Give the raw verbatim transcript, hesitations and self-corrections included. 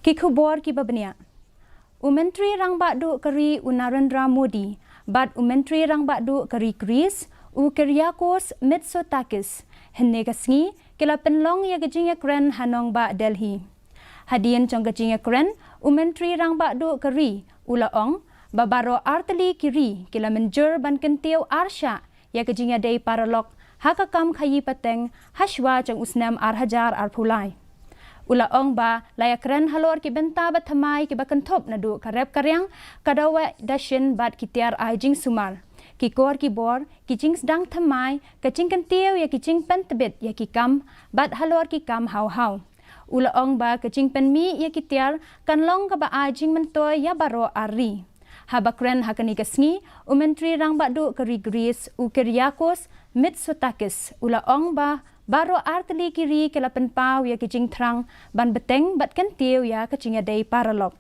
Ki khubor kiba bniah. U Myntri Rangbah Duh ka ri u Narendra Modi bad u Myntri Rangbah Duh ka ri Greece u Kyriakos Mitsotakis hynne ka sngi ki la pynlong ïa ka jingïakren ha nongbah Delhi. Hadien jong ka jingïakren, u Myntri Rangbah Duh ka ri u la ong ba baroh artylli ki ri ki la mynjur ban kyntiew arshah ïa ka jingïadei paralok ha ka kam khaïi pateng hashwa jong u snem ar hajar arphew lai. U la ong ba la ïakren halor ki bynta ba thymmai kiba kynthup naduh ka rep ka riang, ka dawai dashin bad ki tiar ai jingsumar, ki kor ki bor, ki jingsdang thymmai, ka jingkyntiew ïa ki jingpyntbit ïa ki kam bad halor ki kam haw haw. U la ong ba ka jingpynmih ïa ki tiar kan long kaba ai jingmyntoi ïa baroh ar ri. Haba kren ha kane ka sngi, u Myntri Rangbah Duh ka ri Greece u Kyriakos Mitsotakis u la ong ba baroh artylli ki ri ki la pynpaw ïa ki jingthrang ban bteng bad kyntiew ïa ka jingïadei paralok.